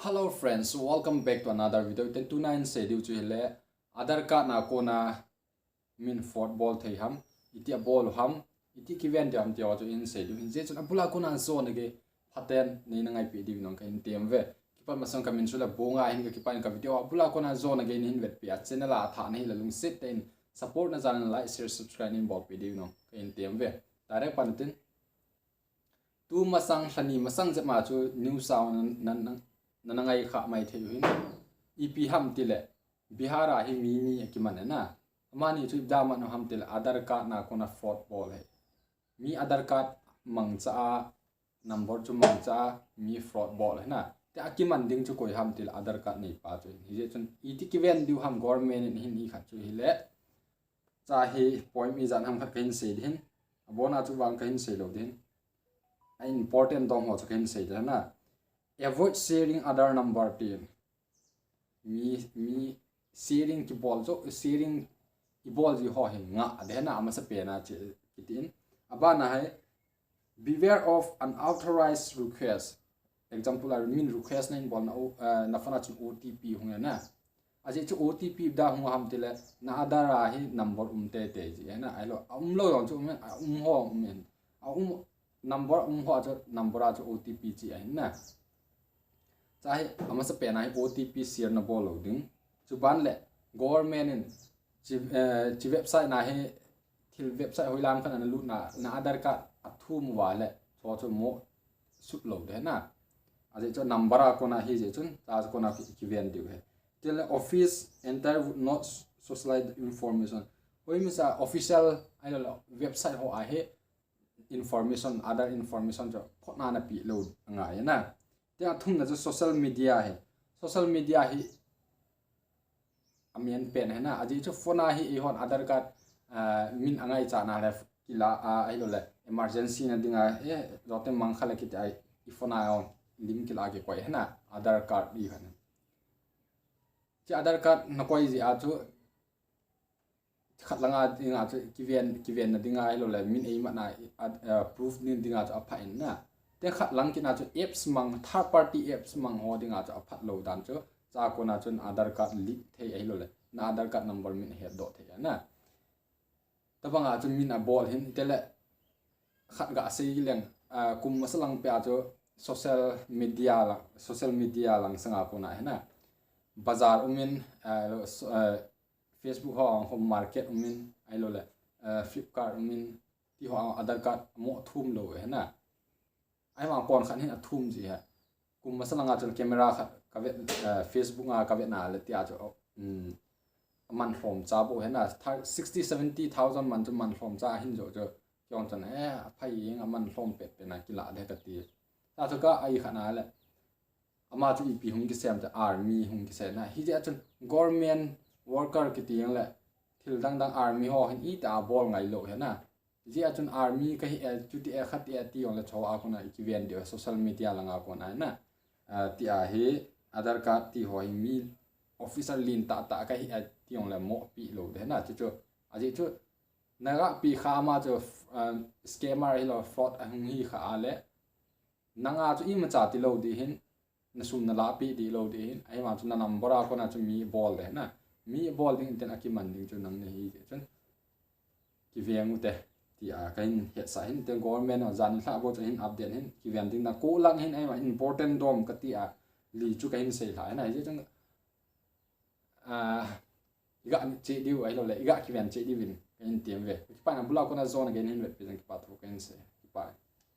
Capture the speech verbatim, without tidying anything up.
Hello friends, welcome back to another video. Ten tuna in sei diu chu hile Aadhaar card na kona min fraud bol thei ham, iti a bol ham, iti kiven diu ham ti ho chu in sei diu hin. Hijeh chun abula kona jona gei phaten neina ngaipi diu nong kahin tem ve. Kipat masang ka min chu la Bunga hin ka kipan ka video abula kona jona gei nahin vetpi a channel a athah nahi la lungset tah in support na jal in like, share, subscribe nahin bolpi diu nong kahin tem ve. Direct pan tin. Tu masang, lhani masang jep ma chu news a na, na, na, na, na ngai kha mai thei u hin. Ipi ham tile, Bihar a hi mi ni akiman e na. Amani chu ipda man u ham tile, Aadhaar card na kona fraud bol e. Mi Aadhaar card mangcha a, number chu mangcha a, mi fraud bol e na. Te akiman ding chu koi ham tile, Aadhaar card neipa chu. Hijeh chun, iti kiven diu ham government in hin hi khat chu hile. Cha hi point ijat ham khat kahin sei ding hin. Abona chu vang kahin sei lou ding hin. A important dom ho chu kahin sei ding na. Avoid sharing Aadhaar number tin. Mi, mi sharing kibol chu, sharing ibol ji ho hi ngah ding na amasa pen a chi kitin. Abana hi, beware of unauthorized request. Example a min request nahin bol na, uh, na phone a chun O T P hung e na. Ajeh chu O T P ipda hung ham tile, na Aadhaar a hi number um teitei ji e na. Ahilou, a um lou jong chu um e, a um ho um e. A um number um ho a chu number a chu O T P chi ahi na. Cha hi amasa pen a hi O T P share na bol lou ding. Chuban le government in chi, eh, chi website na hi thil website hoilam khat a na lut na, na Aadhaar card athum uva le, chu chu mo sut lou ding na. Ajeh chu number a kona hijeh chun, cha chu kona ki, kiven diu hi. Tile office enter would not socialize the information. Hoi misa official ahilou le website ho a hi information, Aadhaar information chu photna napi lou ngai na. Te athumna chu social media hi. Social media hi amen pen hi na. Ajeh chu phone a hi eihon Aadhaar card, ah, min angaichat na le kila, ah, ahilou le emergency na dinga, eh, jote mang kha le kiti a i phone a jong lim kila kikoi hi na. Aadhaar card i khan. Chi Aadhaar card nakoi ji a chu khat langa dinga chu kiven, kiven na dinga ahilou le min eimat na, ah, proof ding dinga chu apha in na. Te khat lang kit na chu apps mang, third party apps mang ho dinga chu aphat lou dan chu. Cha kona chun Aadhaar card leak thei ahilou le, na Aadhaar card number min ahetdoh thei a na. Tabanga chu min abol hin tile khat ga sei leng, ah, kum masa lang pia chu social media la, social media lang sanga kona hi na. Bazar um in, ah, lo, so, ah, Facebook ho, home market um in, ahilou le, ah, Flipkart um in, ti ho Aadhaar card mo thum lou hi na. Ahivang kon khat hin athum ji hi. Kum masa langa chun camera khat ka vet, eh, Facebook a ka vet na le tia chu, um, aman lhom cha bou hi na, thou-, sixty, seventy thousand man chu man lhom cha ahin jo chu. Kei jong chun, eh, aphai jeng aman lhom pet pet na kila de kati. Cha chu ka ai kha na le. Ama chu ipi hung kisem cha army hung kisem na. Hijeh chun government worker kiti jeng le thil dang dang army ho hin iti a bol ngai lou hi na. Hijeh chun army kahi e, chuti e, khati e, ti jong le chu a kona i kiven diu, social media langa kona na. Ah, tia hi Aadhaar card ti ho hi mi officer lentah tah kahi e, ti jong le mo pi lou de na. Chu chu, ajeh chu, naga pi kha ama chu, ah, scammer hilou, fraud ahung hi kha a le. Nanga chu imacha ti lou di hin, na sum na lahpeh di lou di hin, ahivang chu na number a kona chu mi bol de na. Mi bol ding ten akiman ding chu nang nahi chun. Kiveng u te, tia kahin hetsah hin, te government a jan in lha bou chu hin update hin, kiven ding na ko lang hin, ahivang important dom kati a, li chu kahin sei lha na, hijeh chun, ah, iga che diu, ahilou le, iga kiven che diu vin, kahin tem ve. Kipa na bula kona jona gei nahin vetpi jeng kipa thu kahin sei.